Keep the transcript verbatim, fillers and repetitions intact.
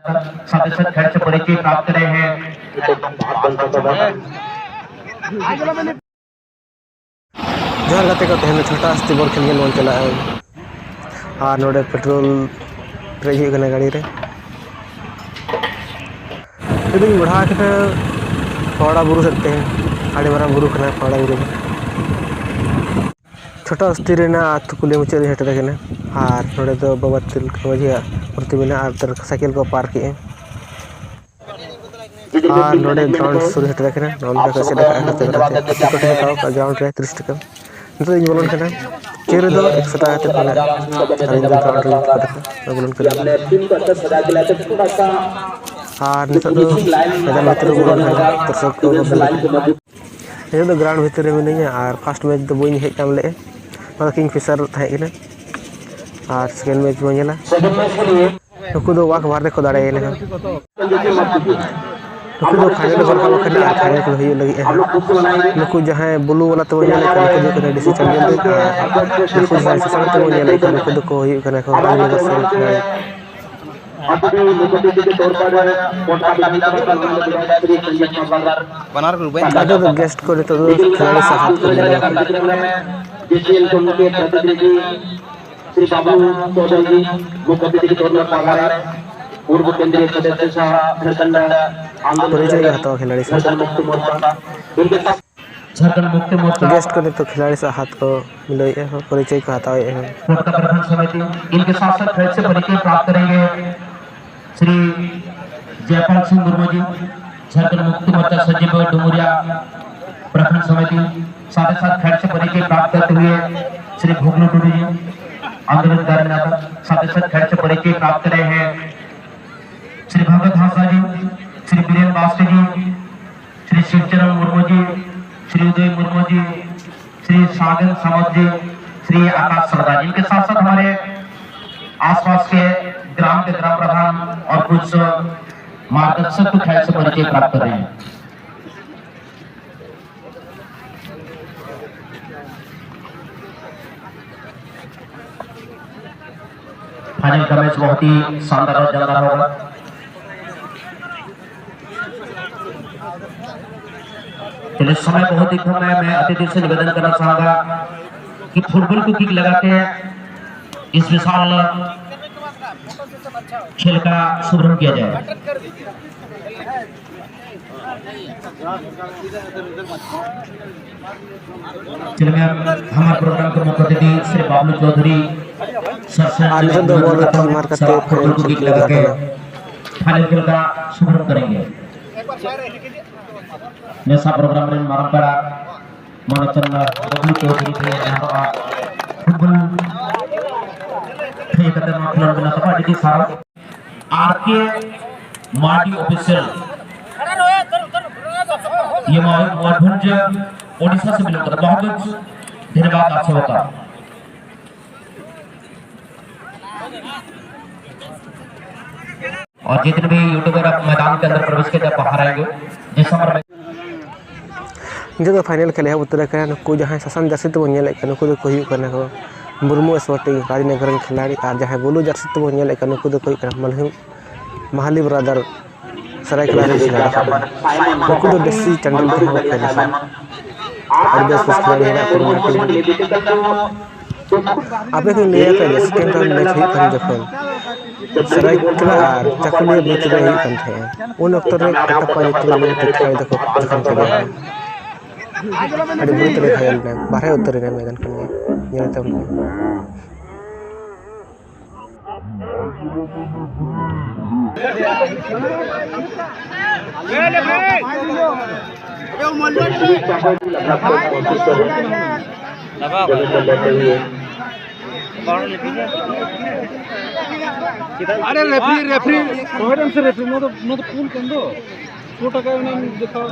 साथ ही साथ खैर से परिचय प्राप्त रहे हैं। ᱡᱚᱦᱟᱨ ᱜᱟᱛᱮ ᱠᱚ, ᱛᱮᱦᱮᱧ ᱫᱚ ᱪᱷᱳᱴᱟ ᱦᱟᱥᱛᱤ ᱵᱚᱞ ᱠᱷᱮᱞ ᱧᱮᱞ ᱵᱚᱱ ᱪᱟᱞᱟᱜᱼᱟ᱾ ᱟᱨ ᱱᱚᱰᱮ ᱯᱮᱴᱨᱳᱞ ᱯᱮᱨᱮᱡ ᱦᱩᱭᱩᱜ ᱠᱟᱱᱟ ᱜᱟᱹᱰᱤ ᱨᱮ᱾ ᱱᱤᱛᱚᱜ ᱤᱧ ᱵᱟᱲᱦᱟᱣ ᱠᱟᱱᱟ ᱯᱷᱟᱣᱲᱟ ᱵᱩᱨᱩ ᱥᱮᱫ ᱛᱮ᱾ ᱟᱹᱰᱤ ᱢᱟᱨᱟᱝ ᱵᱩᱨᱩ ᱠᱟᱱᱟ ᱯᱷᱟᱣᱲᱟ ᱵᱩᱨᱩ ᱫᱚ᱾ ᱪᱷᱳᱴᱟ ᱦᱟᱥᱛᱤ ᱨᱮᱱᱟᱜ ᱟᱹᱛᱩ ᱠᱩᱞᱦᱤ ᱢᱩᱪᱟᱹᱫ ᱨᱤᱧ ᱥᱮᱴᱮᱨ ᱟᱠᱟᱱᱟ᱾ ᱟᱨ ᱱᱚᱰᱮ ᱫᱚ ᱵᱟᱵᱟ ᱛᱤᱞᱠᱟᱹ ᱢᱟᱹᱡᱷᱤᱭᱟᱜ ᱢᱩᱨᱛᱤ ᱢᱮᱱᱟᱜᱼᱟ ᱟᱨ ᱥᱟᱭᱠᱮᱞ ᱠᱚ ᱯᱟᱨᱠ ᱮᱜᱼᱟ᱾ ᱟᱨ ᱱᱚᱰᱮ ᱜᱨᱟᱣᱩᱱᱰ ᱥᱩᱨ ᱥᱮᱴᱮᱨ ᱟᱠᱟᱱᱟ᱾ ᱱᱚᱜᱼᱚ ᱱᱚᱝᱠᱟ ᱠᱚ ᱮᱥᱮᱫ ᱟᱠᱟᱫᱼᱟ ᱱᱚᱛᱮ ᱫᱚ᱾ ᱴᱤᱠᱤᱴ ᱠᱚ ᱦᱟᱛᱟᱣ ᱠᱟᱜᱼᱟ ᱜᱨᱟᱣᱩᱱᱰ ᱨᱮ ᱛᱤᱨᱤᱥ ᱴᱟᱠᱟ᱾ ᱱᱤᱛᱚᱜ ᱤᱧ ᱵᱚᱞᱚᱱ ᱠᱟᱱᱟ᱾ ᱪᱮᱭᱟᱨ ᱨᱮᱫᱚ ᱮᱠᱥᱚ ᱴᱟᱠᱟ ᱠᱟᱛᱮ ᱢᱮᱱᱟᱜᱼᱟ᱾ ᱟᱨ ᱤᱧ ᱫᱚ ᱜᱨᱟᱣᱩᱱᱰ ᱨᱮᱧ ᱛᱤᱠᱤᱴ ᱟᱠᱟᱫᱼᱟ᱾ ᱵᱚᱞᱚᱱ ᱠᱟᱱᱟ᱾ ᱟᱨ ᱱᱤᱛᱚᱜ ᱫᱚ ᱢᱮᱫᱟᱱ ᱵᱷᱤᱛᱤᱨ ᱨᱮ ᱵᱚᱞᱚᱱ ᱠᱟᱱᱟ᱾ ᱫᱚᱨᱥᱚᱠ ᱠᱚ ᱵᱟᱹᱵᱤ ᱞᱟᱹᱜᱤᱫ᱾ ᱱᱤᱛᱚᱜ ᱫᱚ ᱜᱨᱟᱣᱩᱱᱰ ᱵᱷᱤᱛᱤᱨ ᱨᱮ ᱢᱤᱱᱟᱹᱧᱟ ᱟᱨ ᱯᱷᱟᱥᱴ ᱢᱮᱪ ᱫᱚ ᱵᱟᱹᱧ ᱦᱮᱡ ᱧᱟᱢ ᱞᱮᱫᱼᱟ᱾ ᱱᱚᱣᱟ ᱫᱚ ᱠᱤᱝ ᱯᱷᱤᱥᱟᱨ ᱛᱟᱦᱮᱸ ᱠᱟᱱᱟ᱾ ᱟᱨ ᱥᱮᱠᱮᱱᱰ ᱢᱮᱪ ᱵᱚᱱ ᱧᱮᱞᱟ᱾ ᱱᱩᱠᱩ ᱫᱚ ᱚᱣᱟᱠ ᱵᱟᱨ ᱨᱮᱠᱚ ᱫᱟᱲᱮᱭᱮᱱᱟ᱾ ᱱᱩᱠᱩ ᱫᱚ ᱯᱷᱟᱭᱱᱮᱞ ᱨᱮᱠᱚ ᱨᱟᱠᱟᱵ ᱟᱠᱟᱱᱟ ᱟᱨ ᱯᱷᱟᱭᱱᱮᱞ ᱠᱚ ᱦᱩᱭᱩᱜ ᱞᱟᱹᱜᱤᱫ᱾ ᱱᱩᱠᱩ ᱡᱟᱦᱟᱸᱭ ᱵᱞᱩ ᱵᱟᱞᱟ ᱛᱮᱵᱚᱱ ᱧᱮᱞᱮᱫ ᱠᱟᱱ, ᱱᱩᱠᱩ ᱫᱚ ᱦᱩᱭᱩᱜ ᱠᱟᱱᱟ ᱰᱤᱥᱤ ᱪᱟᱢᱯᱤᱭᱚᱱ ᱫᱚᱞ᱾ ᱟᱨ ᱱᱩᱠᱩ ᱡᱟᱦᱟᱸᱭ ᱥᱟᱥᱟᱝ ᱛᱮᱵᱚᱱ ᱧᱮᱞᱮᱫ ᱠᱟᱱ, ᱱᱩᱠᱩ ᱫᱚᱠᱚ ᱦᱩᱭᱩᱜ ᱠᱟᱱᱟ ᱠᱚ ᱨᱟᱡᱽᱱᱚᱜᱚᱨ ᱥᱮᱱ ᱠᱷᱤᱞᱟᱲᱤ᱾ ᱵᱟᱱᱟᱨ ᱜᱨᱩᱯ ᱨᱮ ᱟᱫᱚ ᱫᱚ ᱜᱮᱥᱴ ᱠᱚ ᱱᱤᱛᱚᱜ ᱫᱚ ᱠᱷᱤᱞᱟᱲᱤ ᱥᱟᱦᱟᱛ ᱠᱚ ᱢᱮᱱᱟᱜ ᱠᱚᱣᱟ᱾ श्री बाबू चौधरी जी, मुख्य अतिथि के तौर पर पधारे, पूर्व केंद्रीय सदस्य सह झारखंड आंदोलन परिचय का हत्या खिलाड़ी से। झारखंड मुक्ति मोर्चा, इनके साथ झारखंड मुक्ति मोर्चा। गेस्ट को तो खिलाड़ी से हाथ को मिलाइए, हाँ, परिचय को हटाइए, हाँ। कोटका प्रखंड समिति, इनके साथ साथ फिर से परिचय प्राप्त करेंगे श्री जयपाल सिंह मुर्मू जी, झारखंड मुक्ति मोर्चा सचिव डुमरिया प्रखंड समिति, साथ ही साथ खैर से परिचय प्राप्त करते हुए श्री भोगलू टुडू जी, आंदोलनकारी नेता, साथ ही साथ खैर से परिचय प्राप्त कर रहे हैं श्री भगत हांसदा जी, श्री बीरेन बास्के जी, श्री शिवचरण मुर्मू जी, श्री उदय मुर्मू जी, श्री सागन सामंत जी, श्री आकाश सरदार जी। इनके साथ साथ हमारे आसपास के ग्राम के ग्राम प्रधान और कुछ मार्गदर्शक को खैर से परिचय प्राप्त कर रहे हैं। फाइनल का मैच बहुत ही शानदार और दमदार होगा। चलिए, समय बहुत ही कम है। मैं अतिथि से निवेदन करना चाहूंगा कि फुटबॉल को किक लगा के इस विशाल खेल का शुभारंभ किया जाए। चलिए, मैं हमारे प्रोग्राम के मुख्य अतिथि श्री बाबलू चौधरी सर से आज तो निवेदन करता हूं, मार करते सर, आप फुटबॉल को किक लगा के फाइनल खेल का शुभारंभ करेंगे। ᱱᱮᱥᱟ ᱯᱨᱳᱜᱨᱟᱢ ᱨᱮᱱ ᱢᱟᱨᱟᱝ ᱯᱮᱲᱟ ᱢᱟᱱᱚᱛᱟᱱ ᱵᱟᱹᱵᱞᱩ ᱪᱳᱣᱫᱷᱩᱨᱤ ᱴᱷᱮᱱ ᱱᱮᱦᱚᱨᱚᱜᱼᱟ, ᱯᱷᱩᱴᱵᱚᱞ ᱠᱷᱮᱞ ᱠᱟᱛᱮ ᱱᱚᱣᱟ ᱠᱷᱮᱞᱳᱰ ᱢᱮᱱᱟᱜ ᱛᱟᱵᱚᱱᱟ, ᱟᱹᱰᱤ ᱟᱹᱰᱤ ᱥᱟᱨᱦᱟᱣ᱾ ᱟᱨ ᱠᱮ ᱢᱟᱨᱰᱤ ᱚᱯᱷᱤᱥᱤᱭᱟᱞ, ᱤᱭᱟᱹ ᱢᱟ ᱢᱚᱭᱩᱨᱵᱷᱚᱸᱡᱽ, ᱳᱰᱤᱥᱟ ᱥᱮ ᱵᱤᱞᱚᱝ ᱠᱟᱫᱟ, ᱵᱚᱦᱩᱛ ᱫᱷᱚᱱᱭᱚᱵᱟᱫ ᱟᱯ ᱥᱚᱵ ᱠᱟ᱾ और जितने भी यूट्यूबर अब मैदान के अंदर प्रवेश किए, आप बाहर आएंगे। जिस समय ᱱᱤᱛᱚᱜ ᱫᱚ ᱯᱷᱟᱭᱱᱮᱞ ᱠᱷᱮᱞ ᱮᱦᱚᱵ ᱩᱛᱟᱹᱨ ᱟᱠᱟᱱᱟ᱾ ᱱᱩᱠᱩ ᱡᱟᱦᱟᱸᱭ ᱥᱟᱥᱟᱝ ᱡᱟᱹᱨᱥᱤ ᱛᱮᱵᱚᱱ ᱧᱮᱞᱮᱫ ᱠᱟᱱᱟ, ᱱᱩᱠᱩ ᱫᱚᱠᱚ ᱦᱩᱭᱩᱜ ᱠᱟᱱᱟ ᱠᱚ ᱢᱩᱨᱢᱩ ᱥᱯᱳᱨᱴᱤᱝ ᱨᱟᱡᱽᱱᱚᱜᱚᱨ ᱨᱮᱱ ᱠᱷᱤᱞᱟᱲᱤ, ᱟᱨ ᱡᱟᱦᱟᱸᱭ ᱵᱞᱩ ᱡᱟᱹᱨᱥᱤ ᱛᱮᱵᱚᱱ ᱧᱮᱞᱮᱫ ᱠᱟᱱᱟ, ᱱᱩᱠᱩ ᱫᱚᱠᱚ ᱦᱩᱭᱩᱜ ᱠᱟᱱᱟ ᱢᱟᱞᱦᱤᱢ, ᱢᱟᱦᱟᱞᱤ ᱵᱨᱟᱫᱟᱨ ᱥᱟᱨᱟᱭᱠᱮᱞᱟ ᱨᱮᱱ ᱠᱷᱤᱞᱟᱲᱤ ᱠᱟᱱᱟ᱾ ᱱᱩᱠᱩ ᱫᱚ ᱫᱮᱥᱤ ᱴᱟᱺᱰᱤ ᱨᱮᱦᱚᱸ ᱠᱚ ᱠᱷᱮᱞ ᱟᱠᱟᱫᱟ᱾ ᱟᱹᱰᱤ ᱵᱮᱥ ᱵᱮᱥ ᱠᱷᱤᱞᱟᱲᱤ ᱦᱮᱱᱟᱜ ᱠᱚᱣᱟ ᱱᱚᱣᱟ ᱴᱤᱢ ᱨᱮ᱾ ᱟᱯᱮ ᱠᱚᱧ ᱞᱟᱹᱭ ᱟᱯᱮᱭᱟ ᱡᱮ ᱥᱮᱠᱮᱱᱰ ᱨᱟᱣᱩᱱᱰ ᱢᱮᱪ ᱦᱩᱭᱩᱜ ᱠᱟᱱ ᱡᱚᱠᱷᱚᱱ ᱥᱟᱹᱨᱟᱹᱭᱠᱮᱞᱟ ᱟᱨ ᱪᱟᱹᱠᱩᱞᱤᱭᱟᱹ ᱵᱤᱪ ᱨᱮ ᱦᱩᱭᱩᱜ ᱠᱟᱱ ᱛᱟᱦᱮᱸᱜᱼᱟ, ᱩᱱ ᱚᱠᱛᱚ ᱨᱮ ᱠᱟᱴᱟᱯᱟ ᱧᱩᱛᱩᱢ ᱨᱮ ᱢᱤᱫᱴᱮᱱ ᱠᱷᱤᱞᱟᱲᱤ ᱫᱚᱠᱚ ᱡᱚᱠᱷᱚᱢ ᱠᱮᱫᱮᱭᱟ᱾ ᱟᱹᱰᱤ ᱵᱩᱨᱩ ᱛᱮᱞᱮ ᱜᱷᱟᱭᱮᱞ ᱮᱱᱟ, ᱵᱟᱦᱨᱮ ᱩᱛᱟᱹᱨ ᱮᱱᱟ ᱢᱚᱭᱫᱟᱱ ᱠᱷᱚᱱ ᱜᱮ᱾ ᱧᱮᱞ ᱛᱟᱵᱚᱱ ᱯᱮ᱾ ᱟᱨᱮ ᱨᱮᱯᱷᱨᱤ, ᱨᱮᱯᱷᱨᱤ, ᱨᱚᱦᱚᱭ ᱢᱮᱥᱮ ᱨᱮᱯᱷᱨᱤ, ᱱᱚᱣᱟ ᱫᱚ, ᱱᱚᱣᱟ ᱫᱚ ᱯᱩᱞ ᱠᱟᱱ ᱫᱚ᱾ ᱥᱚ ᱴᱟᱠᱟ ᱚᱱᱟᱢ ᱡᱚᱛᱚ᱾